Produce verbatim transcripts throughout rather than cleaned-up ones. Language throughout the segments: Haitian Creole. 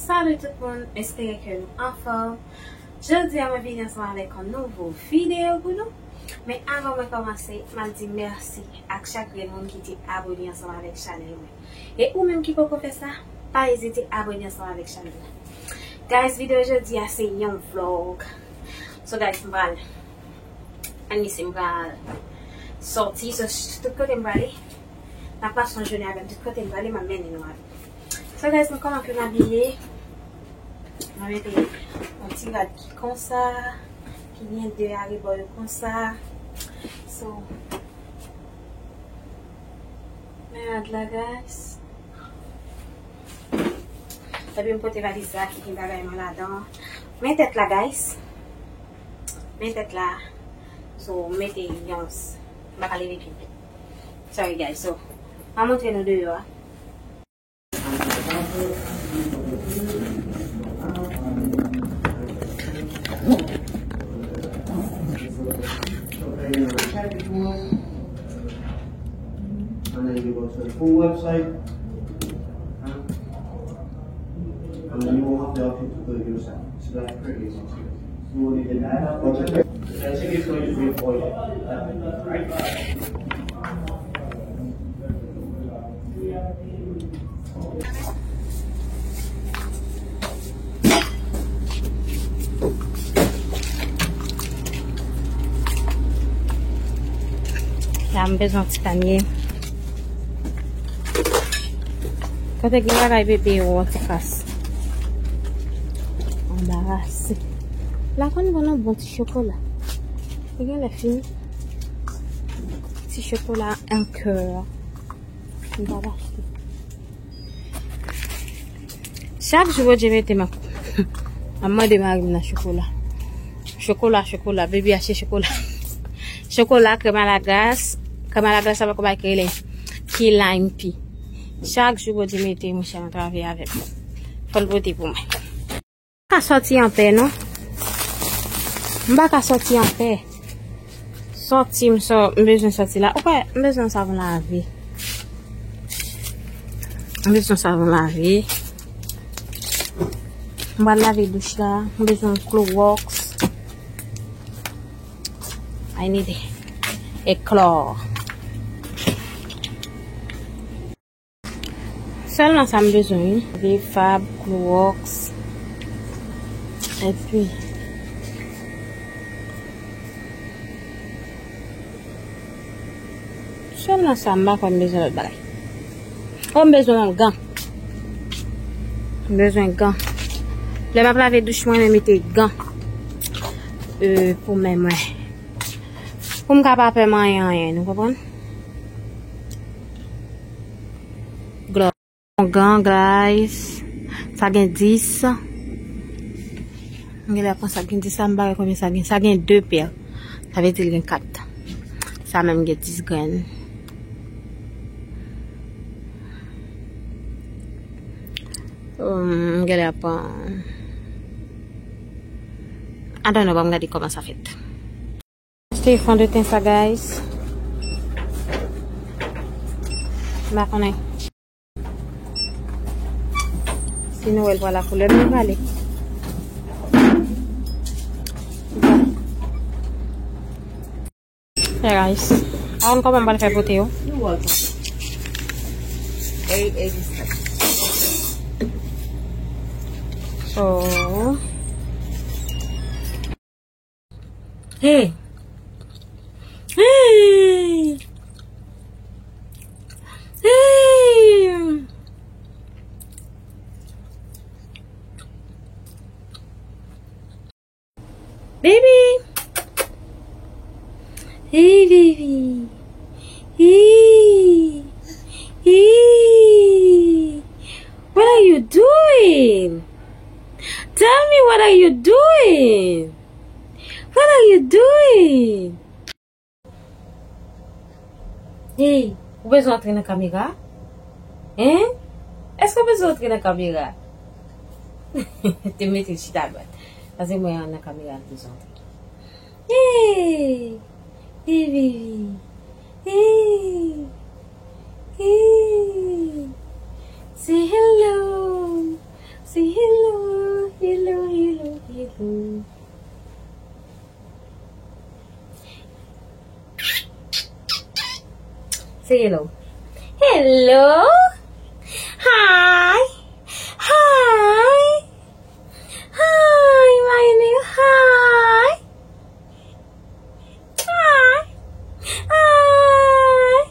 Salut tout moun, espere ke nou anfòm. Jodi a mwen vini ansanm avèk yon nouvo videyo pou nou. Men avan mwen kòmanse, m ap di mèsi ak chak grenn moun ki te abone ansanm avèk chanèl mwen. E ou menm ki poko fè sa, pa ezite abone ansanm avèk chanèl la. Guys, videyo jodi a se yon vlog. So guys, m pral Ann isi m pral sòti, so, tout kote m prale, n ap pase yon jounen avè m, tout kote m prale, m ap mennen nou avè m. So, guys, nou kòman pou n abiye? Mwen mete yon ti rad ki konsa, ki gen de arebò yo konsa. So, men rad la, guys. Epi m pote valiz la ki gen bagay mwen ladan. Men tèt la, guys. Men tèt la. So, m mete yon s-, m pa ka leve pye m. Sorry, guys. So, m a montre nou deyò a. And then you go to the full website. And then you won't have to have people to do that. So that's pretty easy. You won't need to add up. That's it, it's going to be for you. Right? La, m bezwen ti panye. Kote gen bagay bebe yo, ti kras. Anbarase. La konn ban nou bon ti chokola. Li genlè fini. Ti chokola an kè. M pa achte. Chak jou Bondye mete m ap, ap mande mari m nan chokola. Chokola, chokola, baby achte chokola. Chokola, krèm alaglas. Krèm alaglas avèk yon bagay ki rele key lime pea. Chak jou Bondye mete, monchè, antrave avè m. Fò l pote pou mwen. Ka sòti anpè, non. M pa ka sòti anpè. Sòti, m sò-, m bezwen sòti la. Ou kwè, m bezwen savon lave. M bezwen savon lave. M pral lave douch la. M bezwen Clorox. I need a claw. Sèlman sa m bezwen, wi. Fab, Clorox. Epi, sèlman sa, m pa kwè m bezwen lòt bagay. Oh, m bezwen yon gan. M bezwen gan. Lè m ap lave douch mwen, m mete gan. Euh, pou men mwen. Pou m ka pa pè manyen anyen, nou konprann? Glò. Yon gan, guys. Sa gen dis. M genlè pran sa gen dis la, m pa wè konbyen sa gen. Sa gen de pè. Sa vle di l gen kat. Sa menm gen dis grenn. M genlè pran. I don't know, ban m gade kòman sa fèt. Achte fondeten sa, guys. M pa konnen si nou wè l pran la koulè, men l prale. Yeah, guys. A konn kòman m pral fè pote yo? You're welcome. Eight eighty-seven. So, Hey. Hey. Hey. Baby. Hey, baby. Hey. Hey. What are you doing? Tell me, what are you doing? What are you doing? Hey, ou bezwen antre nan kamera? Hein? Èske ou bezwen antre nan kamera? Te mete l chita dwat. Paske mwen nan kamera, l bezwen antre. Hey! Hey, baby. Hey! Hey! Say hello. Say hello. Hello. Hello. Hi. Hi. Hi, my new hi. Hi. Hi.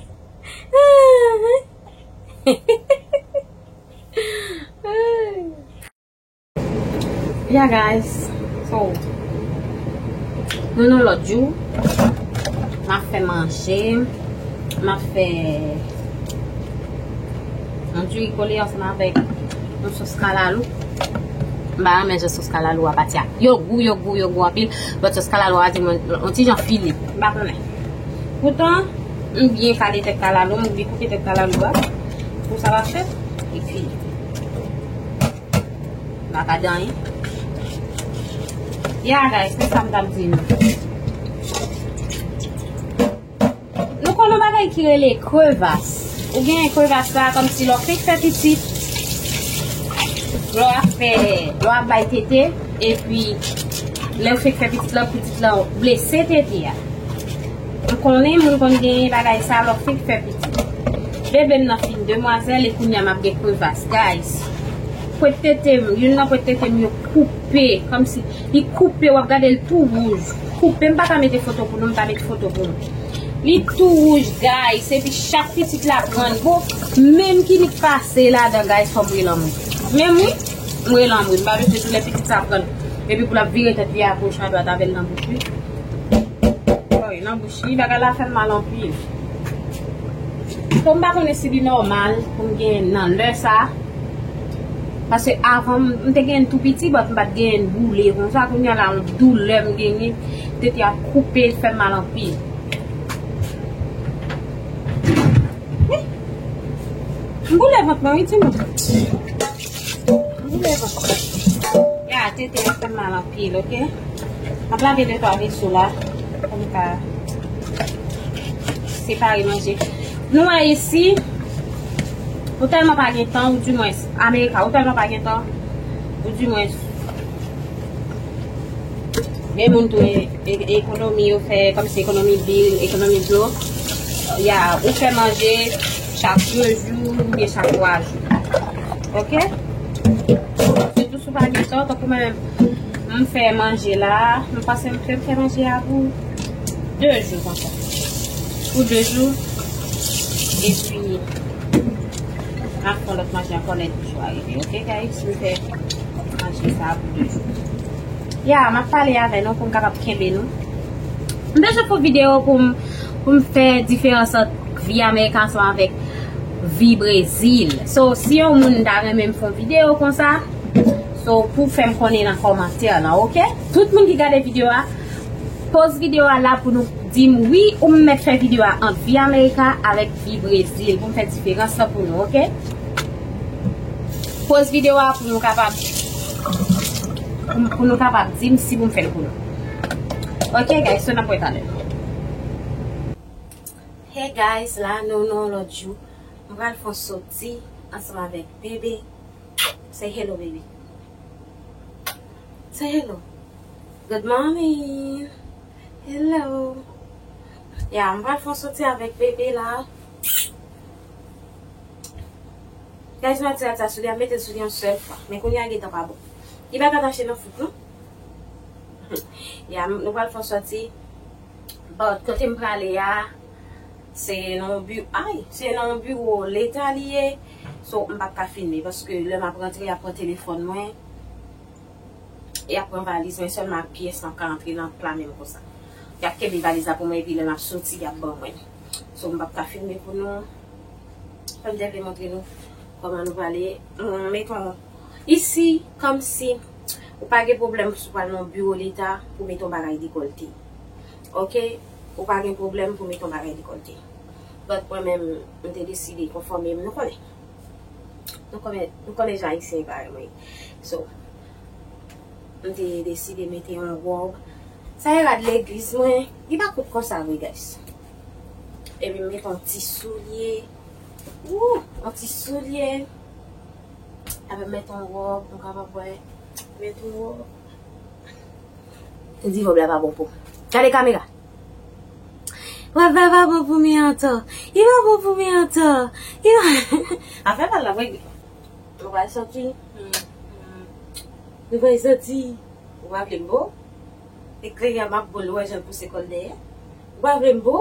Hi. Yeah, guys. So, nou nan lòt jou. M ap fè manje. M ap fè yon diri kole ansanm avèk yon sòs kalalou. M pa renmen jan sòs kalalou a pati a. Yo gou, yo gou, yo gou anpil. But sòs kalalou a di mwen yon ti jan file. M pa konnen. Poutan, m byen kale tèt kalalou, m byen koupe tèt kalalou a. Pou sa va fèt. Epi, pa ka di anyen. Yeah, guys, se sa m t ap di nou. Nou konn yon bagay ki rele krevas. Ou gen krevas la, kòmsi lè w fèk fè pitit, lè w ap fè, lè w ap bay tete, epi lè w fèk fè pitit lan, pitit lan blese tete a. M konnen moun konn gen bagay sa lè w fèk fè pitit. Bebe m nan fin demwazèl e kounye a m ap gen krevas, guys. Pwent tete m, youn nan pwent tete m yo koupe, kòmsi li koupe, w ap gade l tou wouj. Koupe, m pa ka mete foto pou nou, m pa mete foto pou nou. Li tou wouj, guys, epi chak pitit la pran gwo, menm ki nik pase ladan, guys, fò m rele anmwe. Menm wi, m rele anmwe, m pa bezwen tou lè pitit sa pran. Epi pou l ap vire tèt li agoch, adwat avè l nan bouch li. Wi, nan bouch li, bagay la fè m mal anpil. So, m pa konnen si li nòmal pou m gen nan lè sa. Paske avan, m, m te gen tou piti, but m pa t gen boule konsa. Kounye a la, yon doulè m genyen. Tete a koupe, fè m mal anpil. Wi. M boule vant mwen, wi, timoun. M boule vant mwen. Ya, tete a fè m mal anpil, oke? M ap lave de twa veso la. Pou m ka separe manje. Nou wè isi, ou tèlman pa gen tan, ou dimwens, Amerika, ou tèlman pa gen tan, ou dimwens, gen moun tou e, e, ekonomi yo fè, kòmsi ekonomi bil, ekonomi dlo. Ya, ou fè manje chak de jou, oubyen chak twa jou. Oke? Sitou si w pa gen tan, tankou mwen menm, m fè manje la, m panse m fè, m fè manje a pou de jou konsa. Pou de jou. Epi, m ap fè lòt manje ankò lè de jou a rive. Oke, guys? M fè manje sa a pou de jou. Ya, m ap pale avè nou pou m kapab kenbe nou. M bezwen fè yon videyo pou m, pou m fè diferans ant vi Amerika ansanm avèk vi Brezil. So, si yon moun ta renmen m fè yon videyo konsa, so, pou fè m konnen nan kòmantè lan, oke? Tout moun ki gade videyo a, poz videyo a la pou nou di m wi ou m mèt fè videyo a ant vi Amerika avèk vi Brezil, pou m fè diferans lan pou nou, oke? Poz videyo a pou nou kapab, pou, pou nou kapab di m si pou m fè l pou nou. Oke, guys, so n ap wè talè. Hey guys, la nou nan yon lòt jou. M pral fè yon soti ansanm avèk bebe. Say hello, baby. Say hello. Good morning. Hello. Ya, m pral fè yon soti avèk bebe la. Guys, m ap di sa sou li, m mete l sou li yon sèl fwa. Men kounye a gentan pa bon. Li pa ka tache nan fouk, non. Ya, m, nou pral fè yon soti. But kote m prale a, se nan yon bi-, ay, se nan yon biwo leta li ye. So, m p ap ka filme, paske lè m ap rantre, y ap pran telefòn mwen. Y ap pran valiz mwen, sèlman ak pyès mwen k ap ka antre nan pla menm konsa. Y ap kenbe valiz la pou mwen, epi lè m ap soti, y ap ban mwen. So, m p ap ka filme pou nou. Fè m te vle montre nou kòman nou prale. M, meton, isi, kòmsi ou pa gen pwoblèm si w pral nan yon biwo leta pou met yon bagay dekòlte. Oke? Ou pa gen pwoblèm pou met yon bagay dekòlte. But mwen menm, m te deside konfòme m, nou konnen. Nou konnen, nou konnen jan Ayisyen parèy mwen ye. So, m te deside mete yon wòb. Sa e rad legliz mwen. Li pa kout konsa vre, guys. Epi m mete yon ti soulye. Wou, yon ti soulye. Epi m mete yon wòb, nou kapab wè. Mete yon wòb. Te di wòb la pa bon pou m. Gade kamera. Wè, fè pa bon pou mi ankò. Li pa bon pou mi ankò. Li pa... Afè pa la, mwen. Nou pral sòti. Hmm, hmm. Nou pral sòti. Ou pa vle m bo? Eklere a m ap bo l, ou wè jan l pouse kò l dèyè. Ou pa vle m bo?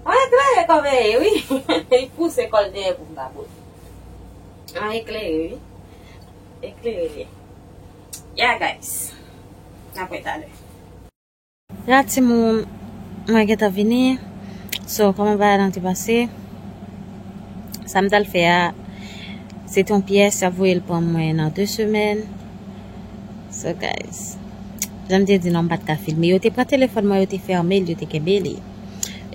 An eklere kòmè ye, wi. Li pouse kò l dèyè pou m pa bo l. An eklere, wi. Eklere li. Yeah, guys. N ap wè talè. Ya, timoun, mwen gentan vini. So, kòman bagay lan te pase? Sa m t al fè a, se te yon pyès, y ap voye l pran mwen nan de semèn. So, guys, jan m te di non, m pa t ka filme. Yo te pran telefòn mwen, yo te fèmen l, yo te kenbe li.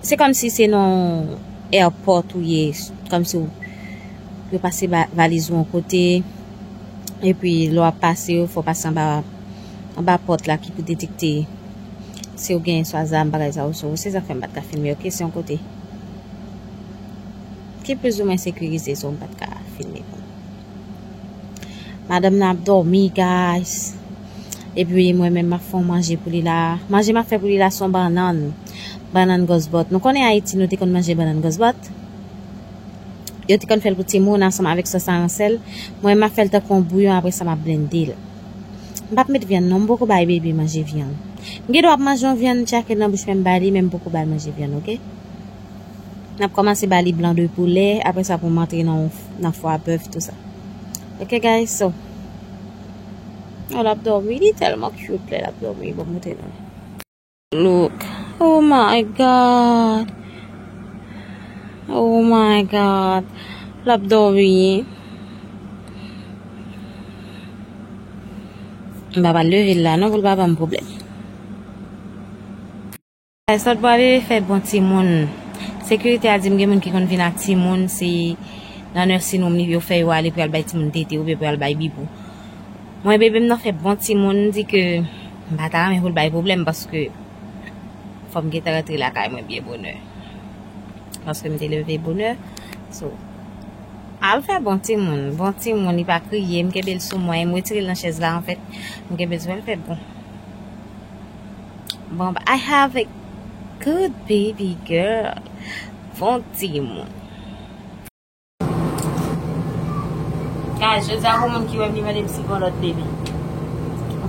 Se kòmsi se nan airport ou ye, kòmsi w, yo pase ba-, valiz ou yon kote, epi lè w ap pase, fò w pase anba, anba pòt la ki pou detekte si w gen swa zam, bagay sa yo, so, se sa k fè m pa t ka filme, oke, se yon kote ki plizoumwen sekirize, so, m pa t ka filme pou m. Madanm nan ap dòmi, guys. Epi mwen menm, m ap fè yon manje pou li la. Manje m ap fè pou li la, se yon bannann. Bannann gòsbòt. Nou konnen Ayiti, nou te konn manje bannann gòsbòt. Yo te konn fè l pou timoun ansanm avèk sòs aransèl. Mwen, m ap fè l tankou yon bouyon, apre sa, m ap blende l. M p ap met vyann, non, m poko bay bebe manje vyann. M gen dwa ap manje yon vyann, tchake l nan bouch mwen, m ba li, men m poko ba l manje vyann, oke? N ap kòmanse ba li blan de poulè, apre sa pou m antre nan, nan fwa bèf, tou sa. Oke, guys, so. Oh, l ap dòmi, li tèlman cute lè l ap dòmi, bon, montre nou. Look. Oh my God. Oh my God. L ap dòmi. M pa pral leve l la, non, pou l pa ban m pwoblèm. Sa t pral fè bon timoun. Sekirite a di m gen moun ki konn vin ak timoun, se nan nursing home li yo fè yo ale pou y al bay timoun tete oubyen pou y al bay bibou. Mwen, bebe m nan fè bon timoun, m di ke m pa ta renmen pou l bay pwoblèm paske fò m gentan rantre lakay mwen byen bonè. Paske m te leve bonè. So, al fè bon timoun. Bon timoun, li pa kriye, m kenbe l sou mwen, m retire l nan chèz la, anfèt. M kenbe l sou mwen, l fè bon. Bon, I have a good baby girl. Bon timoun. Guys, jodi a gon moun ki wè m, li mande m si gon lòt bebe.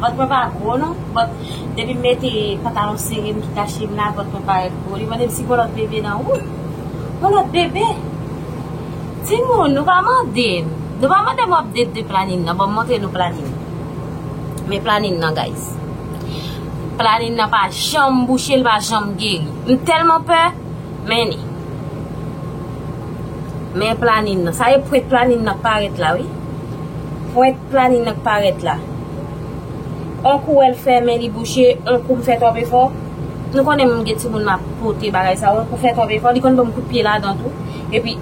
Vant mwen pa gwo non, but depi m mete pantalon sere m ki tache m la, vant mwen parèt gwo. Li mande m si gon lòt bebe nan wout. Gon lòt bebe? Timoun, nou pa mande m. Nou pa mande m update de planin nan. Bon, m montre nou planin. Men planin nan, guys. Planin nan pa janm bouche, l pa janm geri. M tèlman pè, men ni. Men planin nan. Sa e pwent planin nan k parèt la, wi. Pwent planin nan k parèt la. On kou wè l fèmen, li bouche, on kou m fè twòp efò. Nou konnen m gen timoun m ap pote bagay sa, on kou fè twòp efò, li konn ban m kout pye ladan tou. Epi,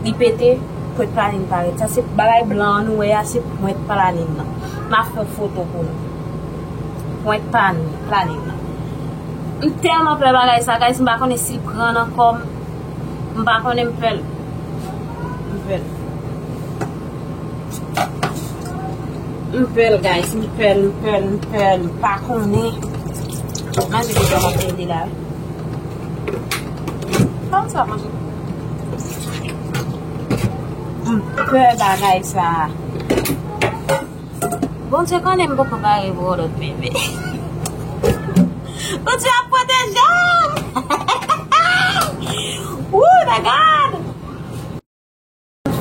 li pete, pwent planin parèt. Sa se bagay blan an nou wè a, se pwent planin nan. M ap fè foto pou nou. Pwent planin, planin nan. M tèlman pè bagay sa, guys, m pa konnen si l pran nan kò m. M pa konnen, m pè l. M pè l. M pè l, guys, m pè l, m pè l, m pè l, m pa konnen. Manje deja m ap mete la, wi. Kòman sa manje? M pè bagay sa. Bondye konnen m poko pare pou yon lòt bebe. Bondye ap pwoteje m. Woo, my God.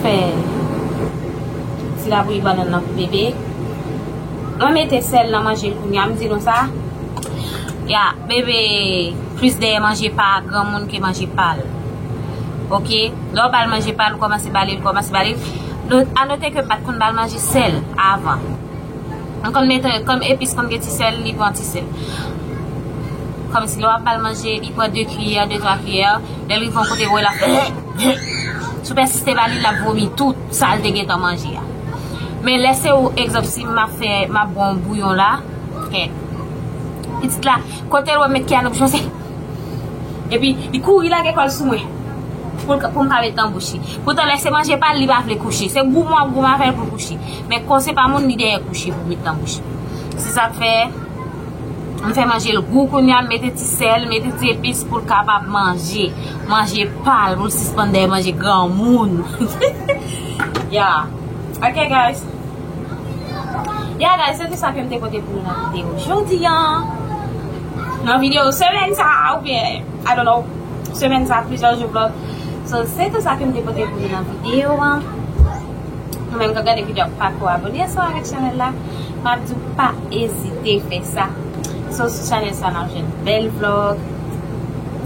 Fè ti labouyi bannann nan pou bebe. Mwen mete sèl nan manje l kounye a, m di nou sa. Ya, bebe plis dèyè manje pa granmoun ke manje pa l. Oke? Lè w ba l manje pa l, ou kòmanse ba li, l kòmanse ba li. No-, anote ke m pa t konn ba l manje sèl avan. M konn mete kòm epis, konn gen ti sèl, li pran ti sèl. Kòmsi lè w ap ba l manje, li pran de kiyè, de twa kiyè, lè l rive yon kote, w wè l ap, si w pèsiste ba li, l ap vomi tout sa l te gentan manje a. Men lè se ou, egzanp, si m ap fè, m ap bwè yon bouyon la, kè, pitit la, kote l wè m met kiyè nan bouch mwen, se Epi, li kouri lage kò l sou mwen. Pou l ka, pou m ka met nan bouch li. Poutan, lè se manje pa l, li pa vle kouche. Se goumen w ap goumen avè l pou l kouche. Men kon se pa moun, li dèyè kouche pou met nan bouch li. Se sa k fè, M fè manje l gou kounye a, m mete ti sèl, mete ti epis pou l kapab manje. Manje pa l, pou l sispann dèyè manje granmoun. Yeah. Ok, guys. Yeah, guys, se tout sa ke m te pote pou nou nan videyo jodi a. Nan videyo semèn sa a, oubyen, I don't know, semèn sa a, plizyè jou vlog. So, se tout sa ke m te pote pou nou nan videyo a. Nou menm k ap gade videyo a, pako abone ansanm avèk chanèl la, m ap di w pa ezite fè sa. So, sou chanèl sa, n ap jwenn bèl vlog,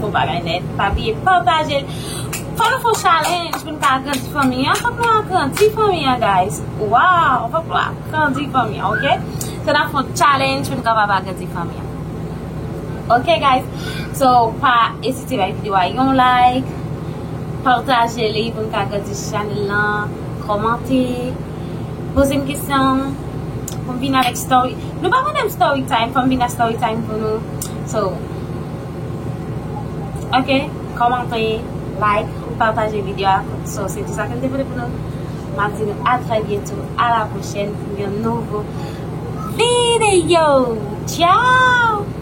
bon bagay nèt. Pa bliye pataje l. Fò nou fè yon challenge pou n ka agrandi fanmi an. Fòk nou agrandi fanmi an, guys. Wow! Fòk nou agrandi fanmi an, ok? So, n ap fè yon challenge pou n kapab agrandi fanmi an. Ok, guys? So, pa ezite bay videyo a yon like, pataje li pou n ka agrandi chanèl lan, kòmante, poze m kesyon, pou m vin avèk story. Nou pa mande m story time, fò m vin ak story time pou nou. So, ok, kòmante, like, pataje videyo a. So, se tout sa ke m te pote pou nou. M ap di nou a trè byento, a la pwochèn pou yon nouvo videyo. Ciao!